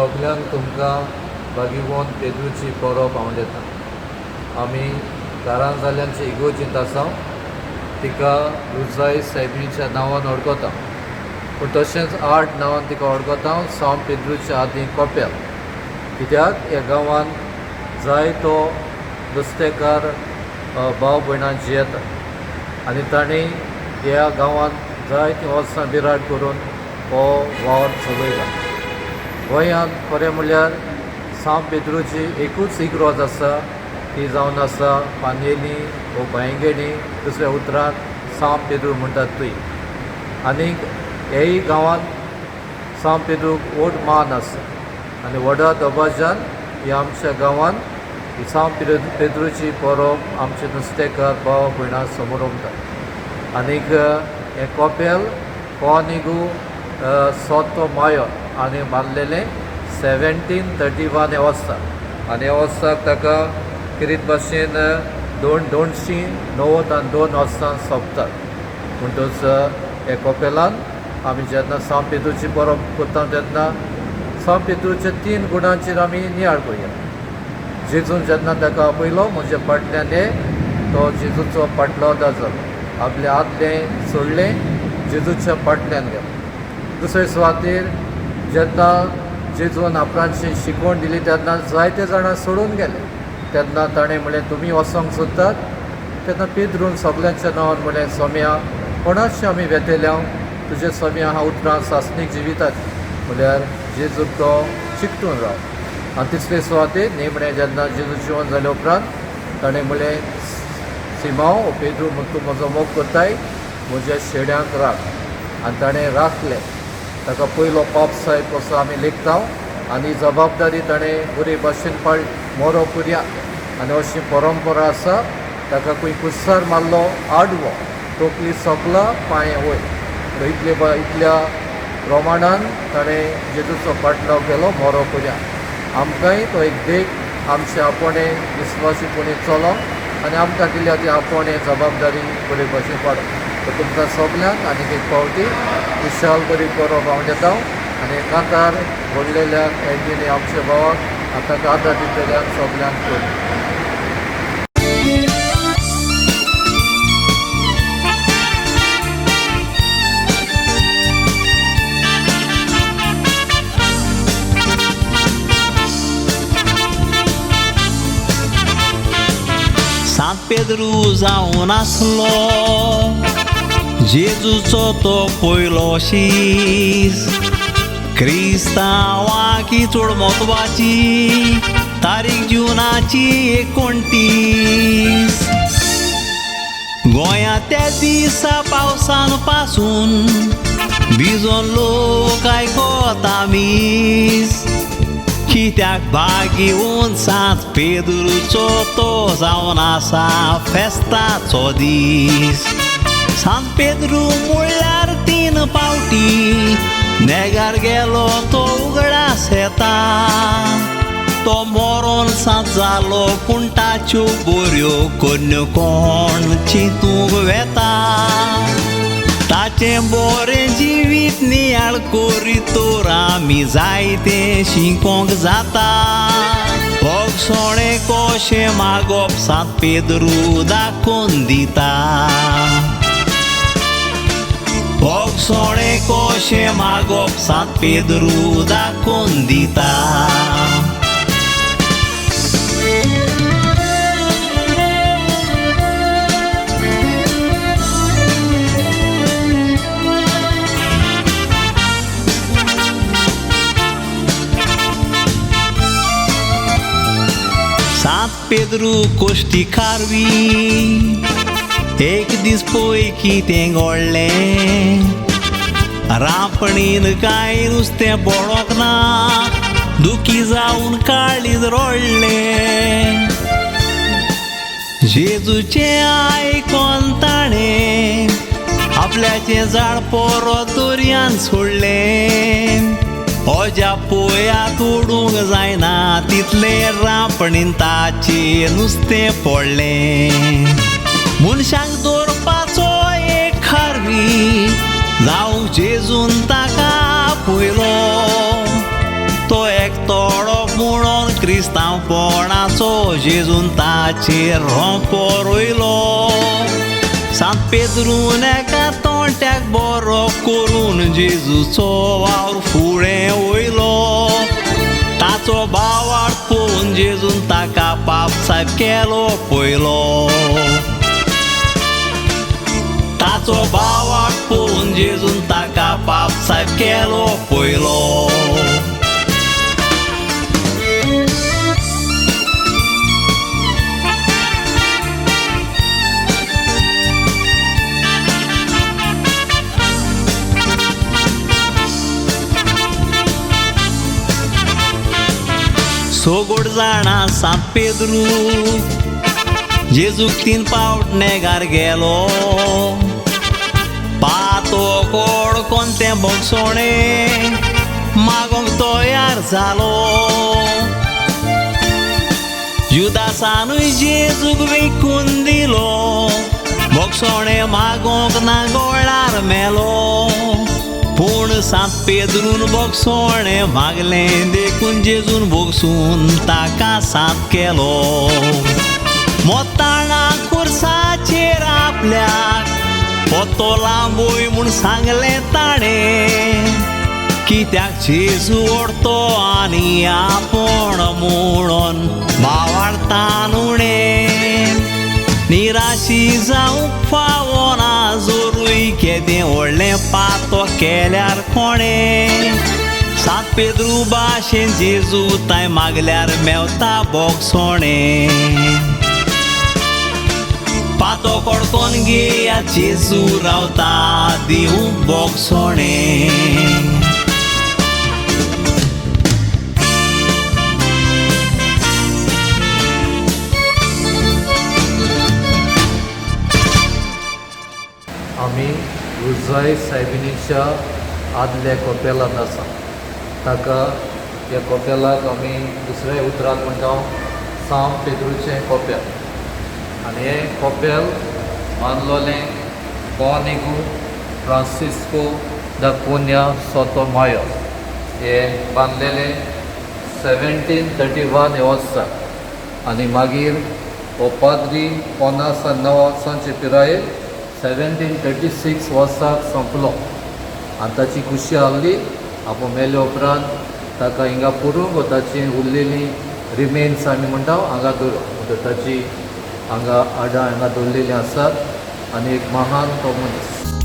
सगल्यांक तुमकां बागीवोन पेद्रूची परब आवडटा. आमी कारांजाल्यांची इगोर्जींत आसा, तिका रुजाय सायबिणीच्या नांवान वळखता, पूण तशेंच आठ नांवान तिका वळखता. सांव पेद्रूच्या आदीं कोपेल, कित्याक ह्या गांवांत जायतो नुस्तेकार भाव भयणां जियेतात आनी तांणी ह्या गांवांत जायतीं वर्सां बिराड करून हो वावर चलयला. गोंयांत खरें म्हणल्यार सांव पेद्रूची एकूच इगर्ज आसा, ती जावन आसा पानयेली वो बांयगेणी, दुसऱ्या उतरांत सांव पेद्रू म्हणटात ती. आनीक ह्याय गांवांत सांव पेद्रूक व्हड मान आसा आनी व्हडा दबाज्यान ह्या आमच्या गांवांत ही सांव पेद्रूची परब आमचे नुस्तेकार भाव भयणां समोर. आनीक हें कोपेल कोनिगू सोतो मायो आनी बांदलेलें 1731 ह्या वर्सा, आनी ह्या वर्साक ताका किरीत भाशेन 292 वर्सां सोंपतात. म्हणटच ह्या कोपेलान आमी जेन्ना सांव पेद्रूची परब करता तेन्ना सांव पेद्रूच्या तीन गुणांचेर आमी नियाळ करुया. जेजून जेन्ना ताका आपयलो म्हज्या फाटल्यान ये, तो जेजूचो पाटलोदा जालो, आपलें आदलें सोडलें, जेजूच्या फाटल्यान गेलो. दुसरे सुवातेर जेन्ना जेजून आपणाची शिकवण दिली तेन्ना जायते जाणां सोडून गेले, तेन्ना ताणें म्हणलें तुमी वचोंक सोदतात? तेन्ना पेद्रून सगल्यांच्या नांवान म्हणलें, सोम्या कोणाशी आमी वेतेल्या? तुजे सोम्या हा उतरां सासणीक जिविताची. म्हणल्यार जेजूक तो चिकटून राव. आनी तिसरे सुवातेर निमणें जेन्ना जेजू जिवन जाले उपरांत ताणें म्हणलें, सिमांव पेद्रू तूं म्हजो मोग करताय, म्हज्या शेड्यांक राख. आनी ताणें राखलें. ताका पयलो पाप सायब कसो आमी लेखता आनी जबाबदारी ताणें बरे भाशेन पाळ्ळी मोरो पुरया. आनी अशी परंपरा आसा, ताका खंय कुस्सार मारलो आडवो, तकली सोंपला पांय वयर, इतले इतल्या प्रमाणान ताणें जेजूचो पाटलाव केलो मोरो पुरया. आमकांय तो एक देख, आमचे आपोणे विस्वासीपणी चलोंक आनी आमकां दिल्या ती आपोणे जबाबदारी बरे भाशेन पाडप. तर तुमकां सगल्यांक आनीक एक फावटी खुशाल बरी परब हांव दिता आनी कांतार व्हडलेल्याक एंटनी आमच्या भावाक आतां आदार दितल्यांक सगल्यांक करूं. सांत पेद्रू जावन आसलो जेजूचो तो पयलो शीस, क्रिस्तांवाकी चड म्हत्वाची तारीख जुनाची 29. गोंयांत त्या दिसा पावसान पासून भिजोन लोक आयकता मीस, कित्याक बागीवन सांत पेद्रूचो तो जावन आसा फेस्ताचो दीस. सांत पेद्रू म्हणल्यार 3 फावटी नेगार गेलो तो उगडास येता, तो मोरोन सांत जालो पूण ताच्यो बऱ्यो करण्यो कोण चिंतूंक वेता. ताचें बरें जिवीत नियाळ करीत तर आमी जायतें शिकोंक जाता. भोगसणें कशें मागप सांत पेद्रू दाखोवन दिता, भोगसणें कशें मागप सांत पेद्रू दाखोवन दिता. सांत पेद्रू कोश्टी खारवी एक दीस पळय कितें घडलें, रांपणीन कांय नुस्तें पडोंक ना, दुखी जावन काळीज रडलें. जेजूचें आयकोन ताणें आपल्याचें जाळ परत दर्यान सोडलें. अज्या पोयात उडूंक जायना तितलें रांपणीन ताचें नुस्तें पडलें. मनशांक दवरपाचो एक खारवी जावंक जेजून ताका पयलो, तो एकटो क्रिस्तांवपणाचो जेजून ताचेर रोंपो रोयलो. सांत पेद्रून एका तोंट्याक बरो करून जेजूचो वावर फुडें वयलो. ताचो भावार्थ पळोवन जेजून ताका पाप सायब केलो पयलो. ताचो भावार्थ पळोवन जेजून ताका पाप सायब केलो पयलो. सोगोड जाणा सांत पेद्रू जेजूक 3 पावट नेगार गेलो. पातो कोड कोणतें बोगसोणे मागोंक तयार जालो. जुदासानूय जेजूक विकून दिलो, बोगसोणे मागोंक ना गोळार मेलो. पूण सांत पेद्रून बोगसोणे मागलें देखून जेजून बोगसून ताका सांत केलो. मोताणा खुर्साचेर आपल्याक पोतो लांबोय म्हूण सांगलें ताणें, कित्याक जेजू ओडतो आनी आपूण म्हणून भावार्थान उणें. निराशी जावंक फावना जोरूय केदें व्हडलें पातो केल्यार कोणें. सांत पेद्रू भाशेन जेजू तांय मागल्यार मेवता बोगसोणें. पातो कडकोन घेया जेजू रावता दिवंक बोगसोणें. आमी रुजाय सायबिणीच्या आदल्या कोपेलांत आसा. ताका ह्या कोपेलाक आमी दुसऱ्या उतरान म्हणटा सांत पेद्रूचें कोपेल. आनी हें कोपेल बांदलोलें Conego Francisco the Cunha Sotomayor हें बांदलेलें 1731 हे वर्सा. आनी मागीर हो पाद्री 59 वर्सांचे पिरायेर 1736 वर्साक सोंपलो. आनी ताची खुशी आहली आपूण मेले उपरांत ताका हिंगा पुरूंक ताची उरलेली रिमेन्स आमी म्हणटा हांगा दवरूं म्हणटा ताची हांगा आडां हांगा दवरलेलीं आसात. आनी एक महान तो मनीस.